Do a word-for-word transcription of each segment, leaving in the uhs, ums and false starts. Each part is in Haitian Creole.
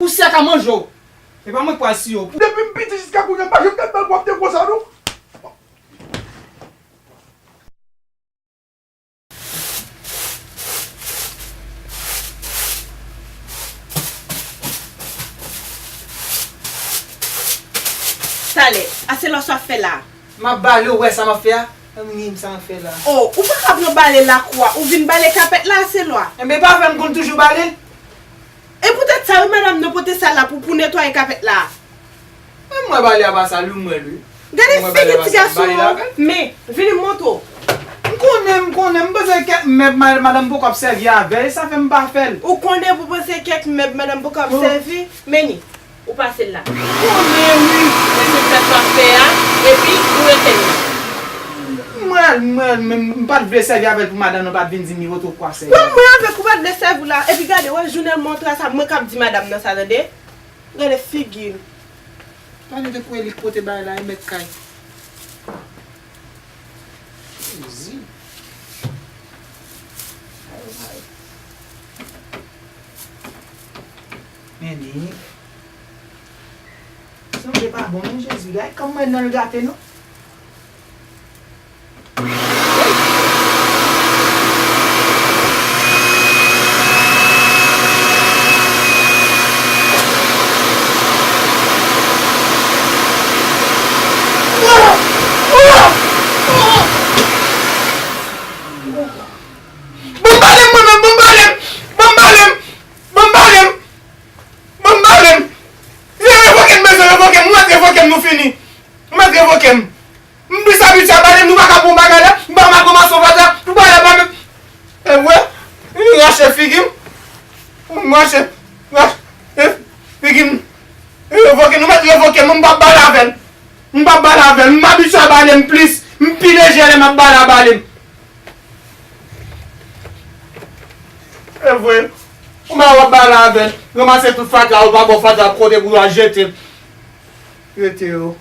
Pousyè ka manje w. E pa mwen k pral siye w. Depi m piti jiska kounye a, m pa janm tèt bèl pwòpte konsa, non. Talè, a se lòs w ap fè la. M ap bale, ou wè sa m ap fè a? Anmwey, sa m ap fè la. O, ou pa ka pran bale lakou a, ou vin bale kapèt la, a se lwa. Enben, pa fè m konn toujou bale l. E poutèt sa, wi, madanm nan pote sa la pou, pou netwaye kapèt la. Mwen, mwen bale a pa sal, wi, mwen, wi. Gade figi ti gason an. Men, vini m montre w. M konnen, m konnen. M panse kèk mèb ma-, madanm poko ap sèvi avè l, sa fè m pa fè l. Ou konnen pou panse kèk mèb madanm poko ap sèvi? Men ni, ou pase l la. M konnen, wi. Men se sa w ap fè a, epi ou rete la. Mwen, mwen, men m pa t vle sèvi avè l pou madanm nan pa t vin di m li retwokwa sèvi avè l. Mwen avèk ou pa t vle sèvi w la. Epi gade, wè jounal montre sa, mwen k ap di madanm nan sa, tande? Gade figi l. Pale de pou e li k pote bagay la, e mèt kay. Jezi. Ay, ay. Men ni. Sonje pa bon, non, Jezi. Gade kòman nan l gate, non. Bon, bale m, mwen menm, bon, bale m, bon, bale m, bon, bale m, bon, bale m. Yo revoke m, mezanmi, revoke m, nou mèt revoke m, nou fini. Nou mèt revoke m. M plis abitye a bale, nou pa ka pran bagay la, m pa ka kòmanse yon fatra, nou pa ka bale. E vre, li rache figi m. M rache, rache, e, figi m. Li revoke, nou mèt revoke m, m p ap bale avè l. M p ap bale avè l, m abitye a bale m plis, m pi lejè lè m ap bale a bale m. E vre, ou mèt w ap bale avè l, ranmase tout fatra, ou pa ba w fatra kote pou yo al jete l. Jete yo.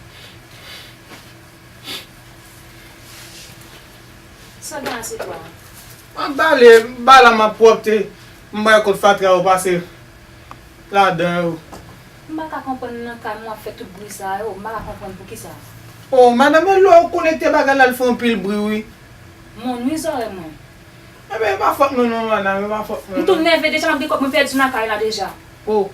Sa gen a se kwa? M ap bale, m bale m ap pwòpte, m wè kot fatra yo pase ladan yo. M pa ka konprann nan kay mwen w ap fè tout bri sa yo, m pa ka konprann poukisa. O, madanm, e lè w konekte bagay la, l fè anpil bri, wi. M annwi zòrèy mwen. Enben, e pa fòt mwen non, madanm, e pa fòt mwen non. M tou nève deja, m ap gen kòb mwen pèdi nan kay la deja. O.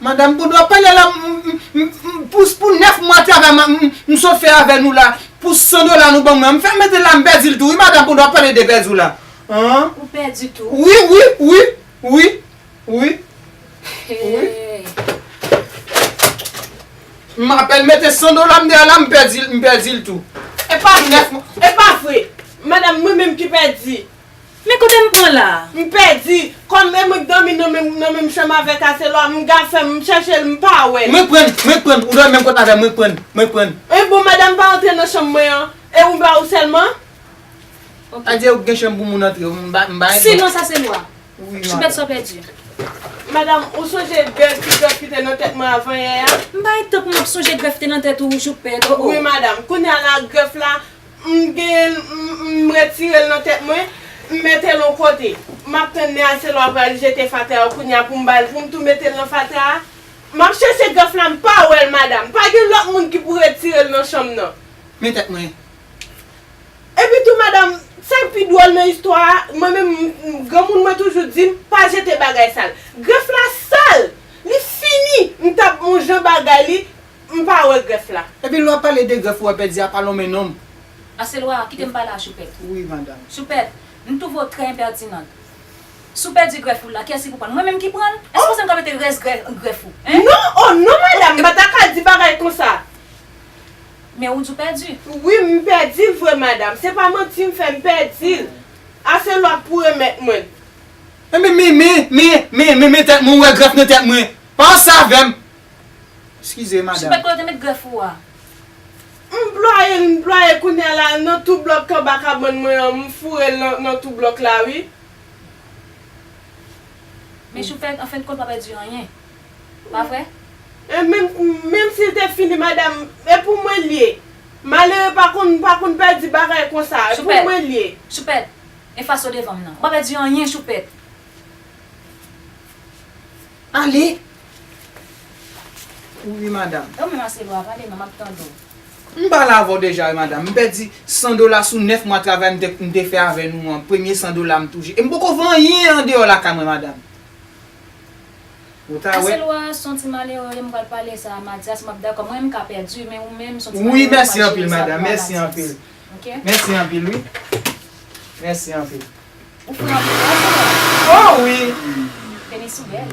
Madanm, pou dwa pale la, m, m, m, m, pou, pou nèf mwa travay m, m, m sot fè avè nou la, pou san dola nou ban mwen, m fè mete la, m pèdi l tou, wi, madanm, pou dwa pale de pèdi w la. An? Ou pèdi tou? Wi, wi, wi, wi, wi, wi. Hey. M apèn mete san dola m deyò la, m pèdi l, m pèdi l tou. E pa, nèf mwa. E pa vre. Madanm, mwen menm ki pèdi. Men kote m pran la? M pèdi. Kòm e mwen k dòmi nan menm, nan menm chanm avèk Aselwa, m gafè m, m chèche l, m pa wè l. Mwen k pran l, mwen k pran l. Ou dòmi menm kote avè m, mwen k pran l, mwen k pran l. E bon, madanm pa antre nan chanm mwen an. E ou ba ou sèlman? Ok. Sa di ou gen chanm pou moun antre, m ba, m ba. Silans Aselwa. Wi, madanm. Choupèt sa w pèdi. Madanm, ou sonje grèf ki, grèf ki te nan tèt mwen avan yè a? M pa gen tan pou m ap sonje grèf ki te nan tèt ou, Choupèt. O, o. Wi, madanm. Kounye a la, grèf la, M gen, m, m retire l nan tèt mwen, m mete l yon kote. M ap tann lè Aselwa pral jete fatra yo kounye a pou m ba l, pou m tou mete l nan fatra a. M ap chèche grèf la, m pa wè l, madanm. Pa gen lòt moun ki pou retire l nan chanm nan. Men tèt mwen. Epi tou, madanm, sa k pi dwòl nan istwa a, mwen menm, m, m, granmoun mwen toujou di m, pa jete bagay sal. Grèf la sal! Li fini! M t ap yon jan bagay li, M pa wè grèf la. Epi lè w ap pale de grèf ou wè pèdi a, pa lonmen non m. Aselwa, kite m pale a Choupèt. Wi, madanm. Choupèt, m twouve w trè enpètinant. Si w pèdi grèf ou la, kiyès ki pou pran l? Mwen menm ki pran l? Èske w panse m ka mete rès grè-, grèf ou? Hein? Non, o non, madanm, m pa ta ka di bagay konsa. Men ou di w pèdi. Wi, m pèdi l vre, madanm. Se pa manti m fè, m pèdi l. Aselwa pou remèt mwen. Enben, men, men, men, men, men, men tèt mwen, ou wè grèf nan tèt mwen. Pa ranse avè m. Eskize, madanm. Choupèt, kote w te met grèf ou a? M plwaye l, m plwaye kounye a la, nan tou blòk anba kabann mwen an, m foure l nan, nan tou blòk la, wi. Men Choupèt, an fen de kont, pa pèdi anyen. Pa vre? E menm, menm si l te fini, madanm, e pou mwen l ye. Malere pa konn, pa konn pèdi bagay konsa. E pou mwen l ye. Choupèt, efase w devan m nan. Ou pa pèdi anyen, Choupèt. Ale! Wi, madanm. E ou menm, Aselwa, pale non, m ap tande w. M pale avè w deja, wi, madanm. M pèdi san dola sou nèf mwa travay m te, m te fè avè nou an. Premye san dola m touche. E m poko fè anyen andeyò lakay mwen, madanm. Ou ta wè. Aselwa, se yon ti malere, m pral pale sa a Matyas, m ap dakò. Mwen, m ka pèdi, men ou menm, se yon ti malere, m pral jere sa pou ou a Matyas. Wi, mèsi anpil, madanm. Mèsi anpil. Ok? Mèsi anpil, wi. Mèsi anpil. Ou fè anpil, Aselwa. Oh, wi. Tenis ou bèl.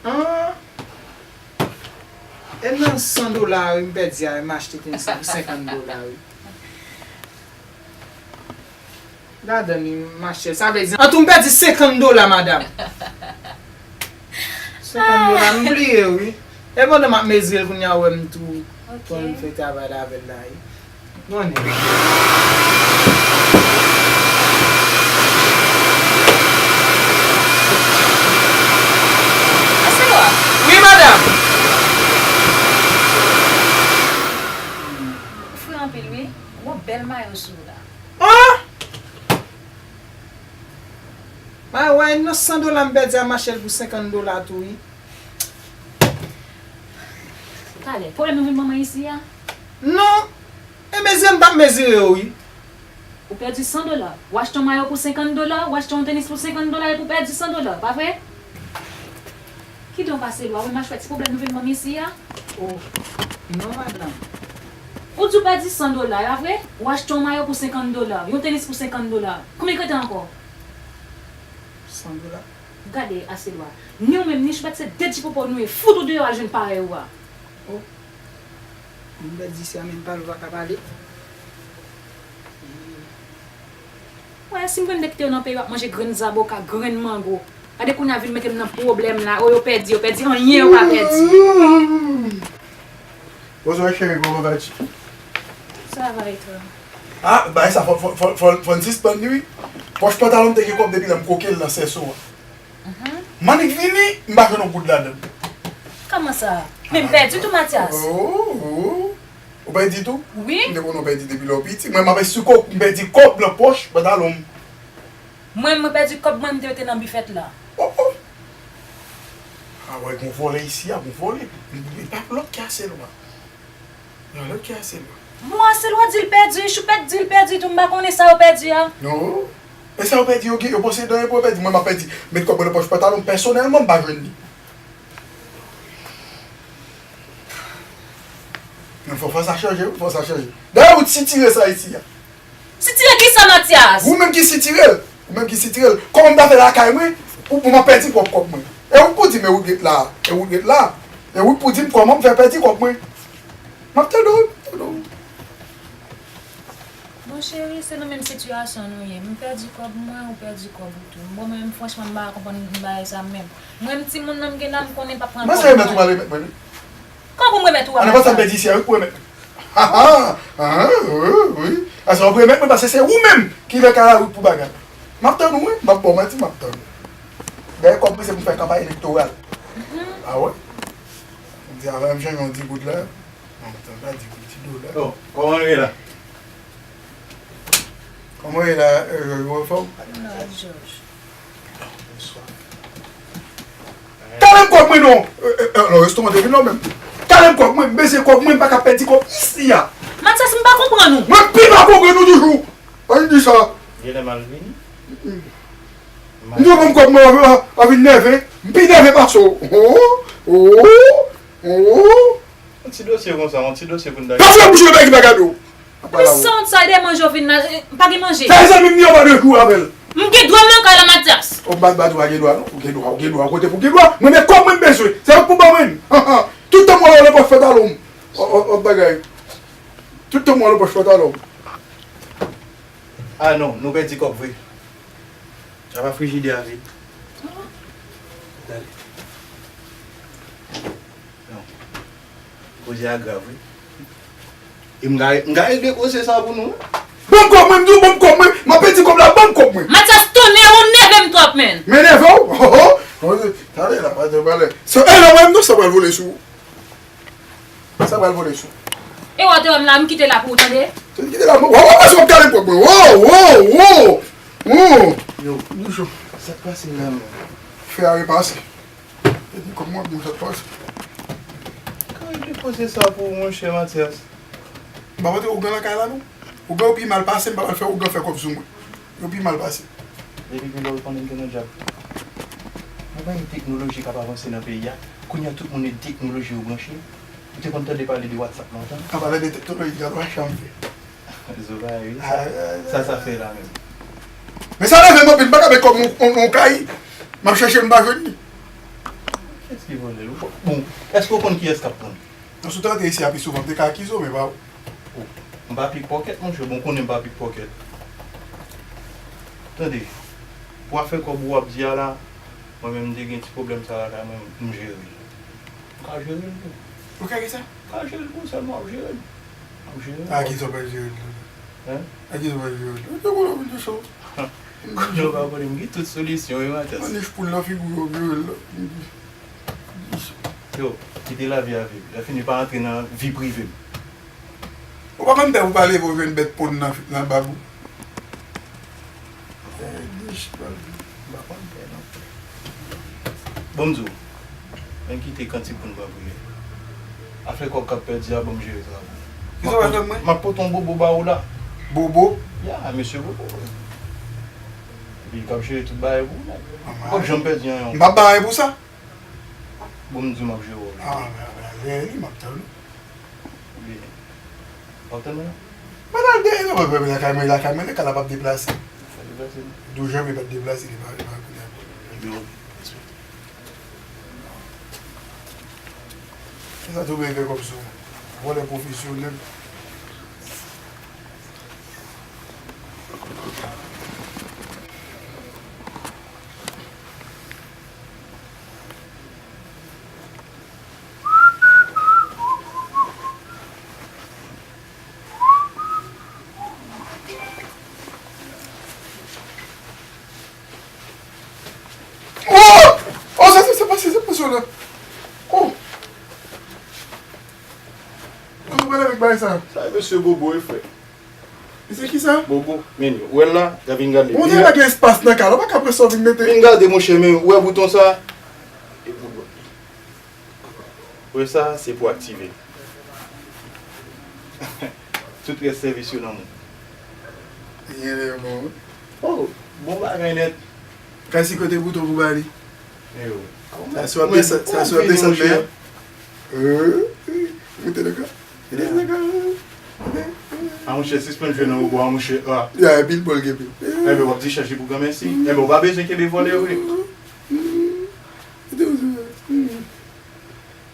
Ah. E nan san dola, wi, m pèdi a, m achte tenis la pou senkant dola, wi. Ladan li, m achte l. Sa vle di, antou m pèdi senkant dola, madanm. Senkant dola, m bliye, wi. E pandan m ap mezire l kounye a, ou wè m tou konn fè travay la avè l la, wi. Konnen. Aselwa. Wi, madanm. Ou fre anpil, wi. Ou gon bèl mayo sou ou la. Ah! Mayo a, nan san dola m pèdi a, m achte l pou senkant dola tou, wi. Talè, pwoblèm nou vin manman isi a? Non. E mezire m t ap mezire yo, wi. Ou pèdi san dola. Ou achte yon mayo pou senkant dola, ou achte yon tenis pou senkant dola epi ou pèdi san dola, pa vre? Kidonk, Aselwa, ou menm, m ap fè ti pwoblèm nou vin manman isi a? Oh, non, madanm. Ou di ou pèdi san dola, pa vre? Ou achte yon mayo pou senkant dola, yon tenis pou senkant dola. Konbyen k rete ankò? San dola. Gade, Aselwa, ni ou menm, ni Choupèt se de ti popo nou ye, fout ou deyò al jwenn parèy ou a. Oh. Moun bèt di se a menm pale ou pa ka pale. Wè, si m konn de kite yo nan peyi, w ap manje grenn zaboka, grenn mango. Gade kounye a vin mete m nan pwoblèm la. O, yo pèdi, yo pèdi anyen, yo pa pèdi. Bonsoir chérie, comment vas-tu? Ça va et toi? Ah, bagay sa, fò, fò, fò, fò, fò n sispann li, wi. Pòch pantalon m te gen kòb depi lè m koke l nan sèso a. Mhm. M annik vini, m pa jwenn yon goud ladan l. Kòman sa? Men m pèdi tou, Matyas. Oh, oh. Ou pèdi tou? Wi. M te konnen w pèdi depi lè w piti. Mwen, m ap esplike w, m pèdi kòb nan pòch pantalon m. Mwen, mwen pèdi kòb mwen, m te mete nan bifèt la. Oh, oh. A wè, gon vòlè isi a, gon vòlè. Li, li pa lòt ke Aselwa. Yon lòt ki Aselwa. Bon, Aselwa di l pèdi, Choupèt di l pèdi tou, m pa konnen sa yo pèdi a. Non. E sa yo pèdi, yo gen, yo posede, yo pèdi. Mwen, m ap pèdi. Met kòb mwen nan pòch pantalon m, pèsonèlman, m pa jwenn li. Men fò, fò sa chanje, wi, fò sa chanje. Dayè, ou t sitire sa isi a. Sitire kisa, Matyas? Ou menm ki sitire l. Ou menm ki sitire l. Kòman m ta fè lakay mwen pou, pou m ap pèdi pwòp kòb mwen? E ou k pou di m e ou k ret la. E ou k ret la. E ou k pou di m kòman m fè pèdi kòb mwen. M ap tande w, m ap tande w. Bon, cheri, se nan menm sitiyasyon nou ye. M pèdi kòb mwen, ou pèdi kòb ou tou. Bon, mwen menm, franchman, m pa konprann bagay sa menm. Mwen, m timoun nan m gen la, m konnen m p ap pran kòb mwen. Mwen se remèt ou pral remèt mwen, wi. Kòman pou m remèt ou a, Matyas? A, nan pa sa m pèdi isi a, wi, pou remèt. Ha, ha, ha, wi, wi. Asa w ap remèt mwen, paske se ou menm ki nan kay la pou bagay. M ap tann ou, wi. M ap ba w manti, m ap tann ou. Dayè, kòb mwen se pou m fè kanpay elektoral. Mhm. A wè? M di, avan m chanje yon di goud la, m ap tann la, di goud, di dola. Oh, kòman nou ye la? Kòman w ye la, Jòj, ou anfòm? Non, Jòj. Bonswa. Kale m kòb mwen non! Non, restoran te vin non menm. Kale m kòb mwen, m bezwen kòb mwen, m pa ka pèdi kòb isi a. Matyas, m pa konprann ou. Mwen pi pa konprann ou toujou. Pa vin di sa. Genlè m al vini. M di w ban m kòb mwen, w a vin nève. M pi nève pase w. Oh, oh, oh. Yon ti dosye konsa, yon ti dosye pou n ta... Pa fè bouch ou nan bagay ki pa gade w. Epi sant sa, de manje w vin la, eh, pa gen manje. Fè zanmi m ni yon pa de jou avè l. M gen dwa m nan kay la, Matyas. O, m pa, m pa di w pa gen dwa, non. Ou gen dwa, ou gen dwa, kote pou gen dwa. Mwen, men kòb mwen m bezwen. Se ou k pou ban mwen. Tout tan m wè w nan pòch pantalon m. O, o, o, bagay. Tout tan m wè w nan pòch pantalon m. Ah non, nou pèdi kòb vre. Apa frijidè a vid. Gade. Non. Koze a grav, wi. E m ka, m ka regle koze sa pou nou, wi. Ban m kòb mwen, m di w ban m kòb mwen. M ap pèdi kòb la, ban m kòb mwen. Matyas, tonnè, ou nève m twòp, menn. Men nève w? Ho, ho. Talè la, pa di w valè. Se, e, la, mwen, non, sa pral vole sou ou. Sa pral vole sou ou. E w te wè m la, m kite la pou ou, tande? Tande, kite la, mwen, w ap pase w ap kale m kòb mwen. Wo, wo, wo, wo. Yo, Bouchon, sa k pase la, menm? Fè a repase. Epi kòb mwen, bon, sa k pase. Mwen te poze sa pou ou, monchè Matyas. M pa pote ougan nan kay la, non. Ougan yo pi mal pase, m pa pral fè ougan fè kòb sou mwen. Yo pi mal pase. Depi kilè ou konnen m te nan djab? Mwen pa gen teknoloji k ap avanse nan peyi a. Kounye a, tout moun gen teknoloji yo branche. Ou te konn tande pale de WhatsApp lontan? An palan de teknoloji, gad yon machann fè. Zo bagay, wi. Sa, sa, sa fè la menm. Men sa leve m anpil, m pa ka met kòb yon, yon, yon kay. M ap chèche l, m pa jwenn li. Kiyès ki vòlè l? Bon, èske w konn kiyès k ap pran l? Non, si w te rantre isi a pi souvan, m te ka akize w, men pa w. Oh, m pa pikpòkèt, monchè, bon, w konnen m pa pikpòkèt. Tande, pou afè kòb ou ap di a la, mwen menm m te gen ti pwoblèm sa lakay mwen, m jere l. M ka jere l tou. Ou ka ki sa? M ka jere l pou sèlman ap jere l. Ap jere l. A ki sa w pral jere l tou? Hein? A ki sa w pral jere l tou? Ou te konn anpil de chans. Kounye a w pa konnen m gen tout solisyon wi Matyas. Mwen nich poul nan figi w yo vire l la. Yo, kite lavi a viv. Lè fini pa antre nan vi prive m. Ou pa konn pè pou pale pou jwenn bèt ponn nan, nan bab ou. Eh, nich pral. M pa konn pè non. Bon, m di w, men kite kantik pou n pran priyè. Afè kòb k ap pèdi a, ban m jere sa pou ou. Kisa w fè mwen? M ap pote yon bobo ba ou la. Bobo? Ya, mesye bobo. Epi l k ap jere tout bagay pou ou, nèg. Ou p ap janm pèdi anyen. M p ap ba anyen pou sa. Bon, m di w m ap jere w. Ah, men, men, jere li, m ap tann ou. Oubyen, w ap tann mwen? Mwen al dèyè non, mwen, mwen, lakay mwen, lakay mwen, lakay la p ap deplase. Sa deplase non. Douz janvye pa t deplase, li pa, li pa kounye a. Ebyen, ok, respè. Kisa tou vle fè kòb sou ou? Vòlè pwofesyonèl. Oh! Oh, sa, sa, sa pase, sa pase la. Oh! Kote w pral avèk bagay sa? Sa e mesye Bobo wi, frè. Mesye kisa? Bobo, men yo. Ou wè l la, y a vin gade. Ou te lage espas nan kay la, ou pa ka pran sa w vin mete. Vin gade, monchè, men ou wè bouton sa? E bouton. Wè sa, se pou aktive. Tout rès sèvis yo nan men w. Li genlè bon wi. Oh, bon bagay nèt. Kay si kote bouton pou ba li. Eyo. Sa si w ap desann, sa si w ap desann men an. Euh, moute nan kay. Li desann kay. A monchè, sispann jwe nan wobo a, monchè. Ah. Ya, epi l bon, l gen pi. Enben, w ap di chache pou granmèsi. Enben, w pa bezwen kenbe vòlè vre.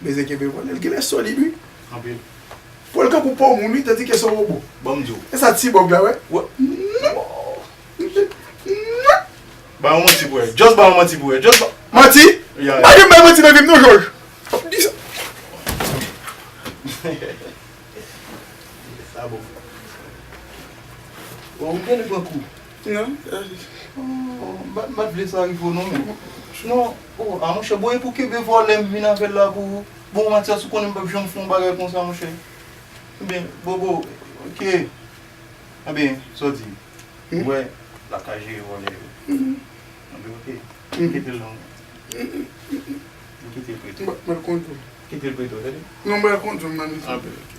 Bezwen kenbe vòlè. L genlè solid, wi. Anpil. Pou l kanpe pou moun, wi, tandike se yon wobo. Ban m di w. E sa tibòg la, wè. Wè. Ba yon manti pou wè. Just ba yon manti pou wè. Just ba. Manti? Ya, ya. Pa janm bay manti nan vi m, non, Jòj. Di sa. Sa bon. Bon, ou genlè pran kou. Non. Oh, m pa, m pa t vle sa rive w non, men. Non, oh, a monchè, bon, e pou kenbe vòlè m vin avè l la pou ou. Bon, Matyas, ou konnen m p ap janm fè yon bagay konsa, monchè. Ebyen, Bobo, ok. Ebyen, sa w di? Hmm? Ou wè, l ap ka jere vòlè yo. Hmm. Ebyen, ok. Hmm. Kite l non. Hmm. Ou kite l prete w. Mwen, mwen konn tou. Kite l prete w, tande? Non, mwen konn tou, mwen. Anpil, ok.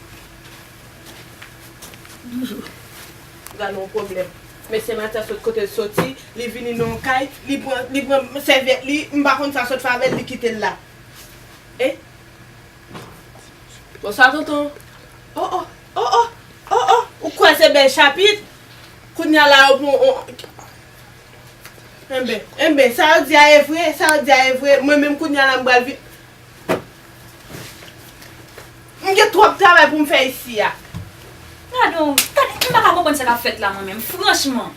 Gade yon pwoblèm. Mesye Matyas sot kote l soti, li vini nan yon kay, li pran, li pran sèvyèt li, m pa konn sa sot fè avè l, li kite l la. E? Bonswa, tonton. Oh, oh, oh, oh, oh, oh, ou kwè se bèl chapit? Kounye a la, yo pran, oh. Enben, enben, sa yo di a e vre, sa yo di a e vre. Mwen menm kounye a la, m pral vin. M gen twòp travay pou m fè isi a. Gadon, gade, m pa ka konprann sa k ap fèt la, mwen menm, franchman.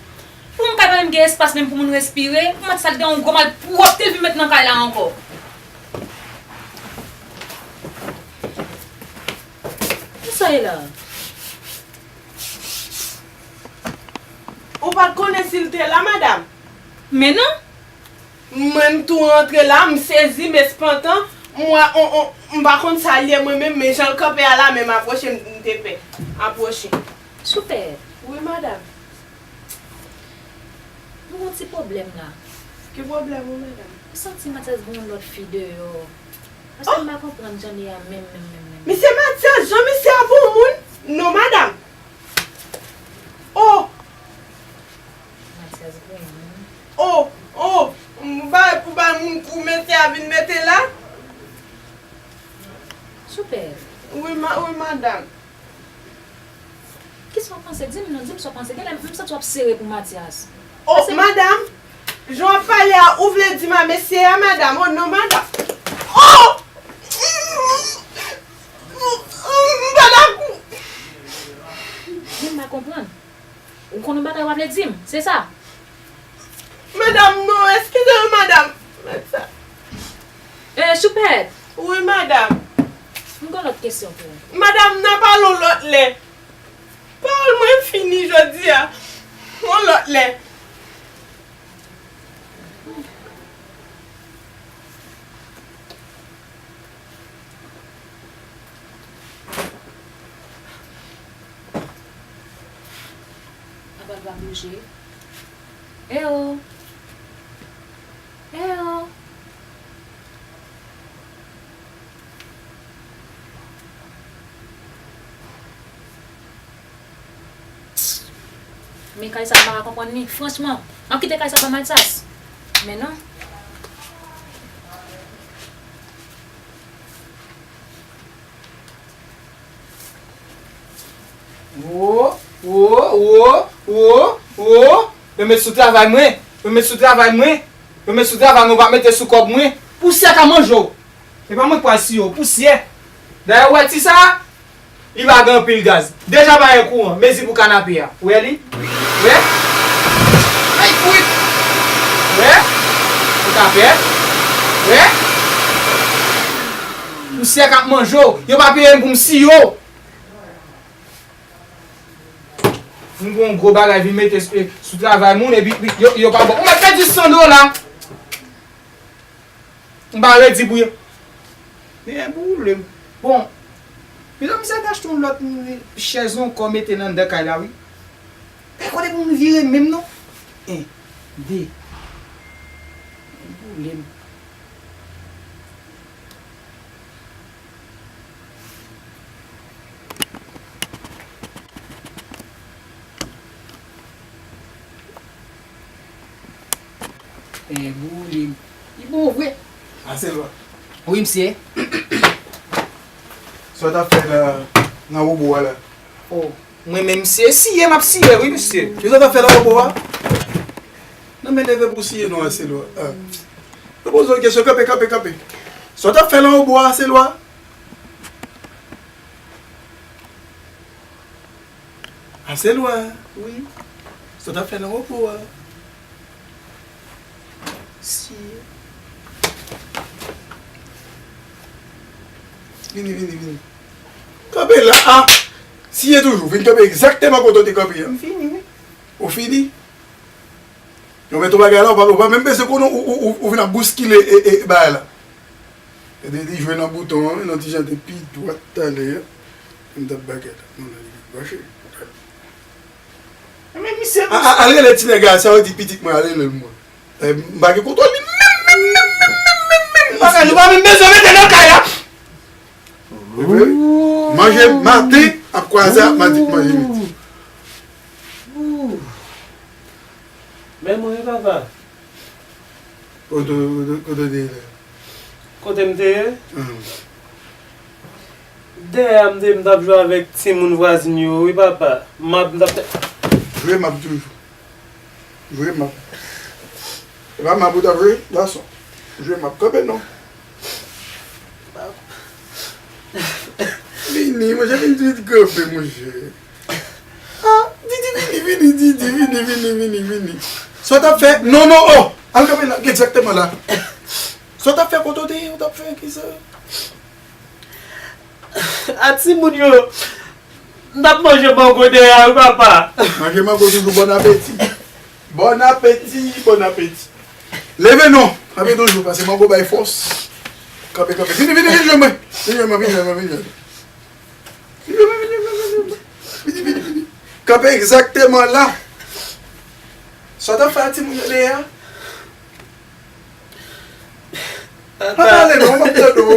Pou m kay pa menm gen espas menm pou moun respire, pou m ap sal gen yon gwo malpwòpte l vin met nan kay la ankò. Kisa ye la? Ou pa t konnen si l te la, madanm? Men non. Mwen, m tou rantre la, m sezi, m espantan. M wè, on, on, m pa konn sa l ye, mwen menm, men jan l kanpe a la, men m apwoche, m, m te pè. Apwoche. Soupè. Wi, madanm. M gen yon ti pwoblèm la. Ki pwoblèm ou, madanm? M santi Matyas gen yon lòt fi deyò. Paske m pa konprann jan li a menm, menm, menm, menm. Misye Matyas, jan misye a bon moun? Non, madanm. Oh! Matyas bon moun. Oh, oh! M bay pou bay moun kou mesye a vin mete la? Soupè. Wi, ma, wi, madanm. Kisa w panse? Di m non, di m sa w panse. Genlè m santi w ap sere pou Matyas. Oh, madanm, jan w ap pale a, ou vle di m a mesye a, madanm? Oh, non, madanm. Oh! M pa dakò. Men m pa konprann. Ou konn yon bagay w ap vle di m, se sa? Madanm, non, eskize m, madanm. Mèt sa. Eh, Choupèt! Wi, madanm. M gen lòt kesyon pou ou. Madanm, n a pale yon lòt lè. Pawòl mwen fini jodi a. Yon lòt lè. Apa l pa bouje? Eyo! Eyo! Men kay sa m pa ka konprann li, franchman. Ann kite kay sa pa Matyas. Men non. Wo, wo, wo, wo, wo. Yo met sou travay mwen. Yo met sou travay mwen. Yo met sou travay mwen, yo pa mete sou kòb mwen. Pousyè ka manje w. E pa mwen k pral siye w, pousyè. Dayè, ou wè ti sa? Li pa gen anpil gaz. Deja pa gen kouran. Mezi pou kanape a. Ou wè li? Ou wè? Ay, kwit! Ou wè? Ou ka fè? Ou wè? Pousyè k ap manje w. Yo pa peye m pou m siye w. Vin pran yon gwo bagay, vin mete sou, sou travay moun, epi, epi yo, yo pa bon. Ou mèt pèdi san dola. M pa redi pou yo. Men boule m. Bon, mezanmi, sa te achte yon lòt chèz ankò mete nan anndan kay la, wi. Pa kote pou m vire menm, non. En, de. Men boule m. Eh, boule m. Li bon vre. Aselwa. Wi, msye. Sa w t ap fè nan, nan wobo a la? Oh, mwen menm, msye, siye m ap siye, wi, msye. Kisa w t ap fè nan wobo a? Non, men leve pou w siye non, Aselwa. Ah. Yo poze w kesyon, kanpe, kanpe, kanpe. Sa w t ap fè nan wobo a, Aselwa? Aselwa. Wi. Sa w t ap fè nan wobo a? Siye. Vini, vini, vini. Kanpe la a. Siye toujou. Vin kanpe egzakteman kote w te kanpe a. M fini, wi. Ou fini? Yo mete yon bagay la, ou pa, ou pa menm bezwen konnen ou, ou, ou, ou vin ap bouskile e, e, bagay la. Gade, li jwe nan bouton an, nan ti jan te pi dwat talè. M t ap bagay la. Non, non, li vin branche. Men misye. A, a, al rele ti nèg la, sa yo di pitit mwen, al rele l mwen. Eh, m pa gen kontwòl li menm, menm, menm, menm, menm, menm, menm. Bagay, nou pa menm bezwen mete nan kay la. Manje maten, ap kwaze ap manje midi. Men mwen, papa. Kote, kote, kote w te ye la? Kote m te ye? Dèyè a m te ye, m t ap jwe avèk timoun vwazin yo, wi, papa. M ap, m t ap. Jwe m ap toujou. Jwe m ap. E pa m ap ou t ap jwe, gason. Jwe m ap kanpe non. Vini, monchè, vini, vini kanpe, monchè. Ah, Didi, vini, vini, Didi, vini, vini, vini, vini. Sa w t ap fè? Non, non, oh! Al kanpe la, egzakteman la. Sa w t ap fè kote w te ye, w t ap fè kisa? A timoun yo, m t ap manje mango dèyè a, wi, papa. Manje mango toujou, bon apeti. Bon apeti, bon apeti. Leve non, kanpe toujou, paske mango bay fòs. Kanpe, kanpe. Vini, vini, vini jwenn mwen. Vini jwenn mwen, vini jwenn mwen, vini jwenn mwen. Vini, vini, vini, vini, vini. Vini, vini, vini. Kanpe egzakteman la. Sa w t ap fè a timoun yo dèyè a? Pa pale non, m ap tande w.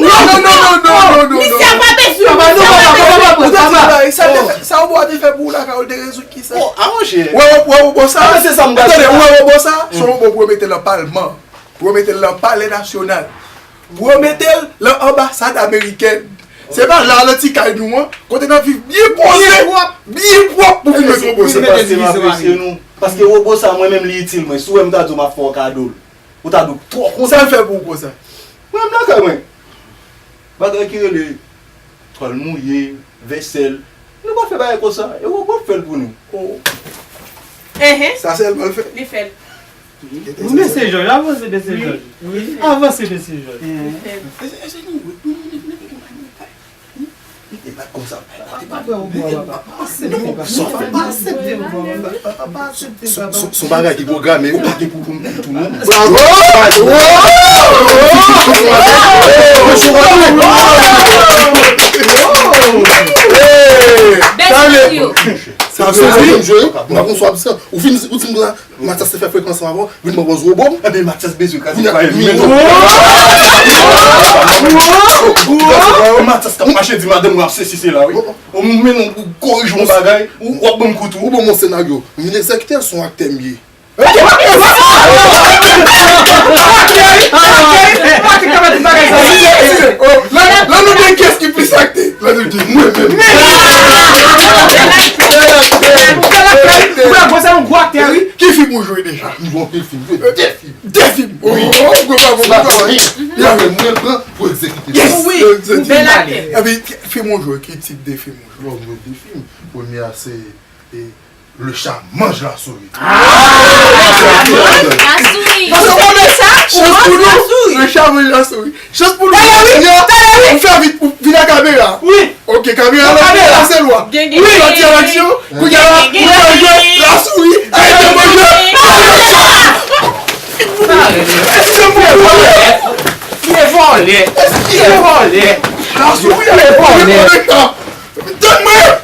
Non, non, non, non, non, non, non, non. Misye pa bezwen. Papa, non, papa, papa, papa, papa. Sa te fè, sa ou bwa te fè pou ou la ka ou te rezoud ki sa? Bon, amonche. Wè, wè, wè, wè, bon sa. Sa se sa m gade Tande, la. wè, wè, bon sa. Se yon bon pou yo mete l nan palman. Pou yo mete l nan palè nasyonal. Pou yo mete l nan anbasad amerikèn. Se pa la nan ti kay nou an. Kote n ap viv byen poze. Byen pwòp pou vin mete yon bon Se sa. paske m apresye nou. Paske wobo sa, mwen menm li itil mwen. Si w wè m ta di w m ap fè w kado l. Ou ta di w twò kontan. Sa l fè pou ou konsa? Mwen menm lakay mwen. Bagay ki rele twal mouye, vèsèl. Nou pa fè bagay konsa. E wobo ap fè l pou nou. Enhen. Sa sèlman l fè. Li fè l. Mesye Jòj, avanse, mesye Jòj. Avanse, mesye Jòj. E pa konsa. Son bagay ki pwograme, ou pa gen pou pou tou non. Bravo! Sa vle di, m ap konsa ap sa. Ou fin, ou di m la, Matyas te fè frekans anvan, vin ban pòz wobo. Ebyen, Matyas bezwen kraze pwayèl li menm. Matyas k ap mache di madanm ou ap sesi sela, wi. Ou menm ou korije yon bagay, ou w ap ban m kout ou. Ou ban m yon senaryo. M vin egzekite l, se yon aktè m ye. La nou gen kiyès ki plis akte. La nou di mwen menm. Ou wè gwo sa yon gwo aktè wi. Ki fim ou jwe deja? M jwe anpil fim, jwe de fim. De fim. Oh, gwo bravo, gwo bravo. Mwen pran pou egzekite. Yes. Wi, ou bèl aktè. Epi fim ou jwe, ki tip de fim ou jwe? Bon, m jwe de fim. Premye a se e, Le chat mange la souris. La souris. Chans pou nou. Le chat mange la souris. Chans pou nou. Talè wi. Talè wi. Ou fè vit pou vin a kamera. Wi. Ok, kamera la. Kamera la se lwa. Gen, gen, gen. Sòti an aksyon. Kounye a la, ou pral jwe la souris. Arete manje. Eske mwen vòlè? Li e vòlè. Li e vòlè. La souris. Li e vòlè. Tann mwen.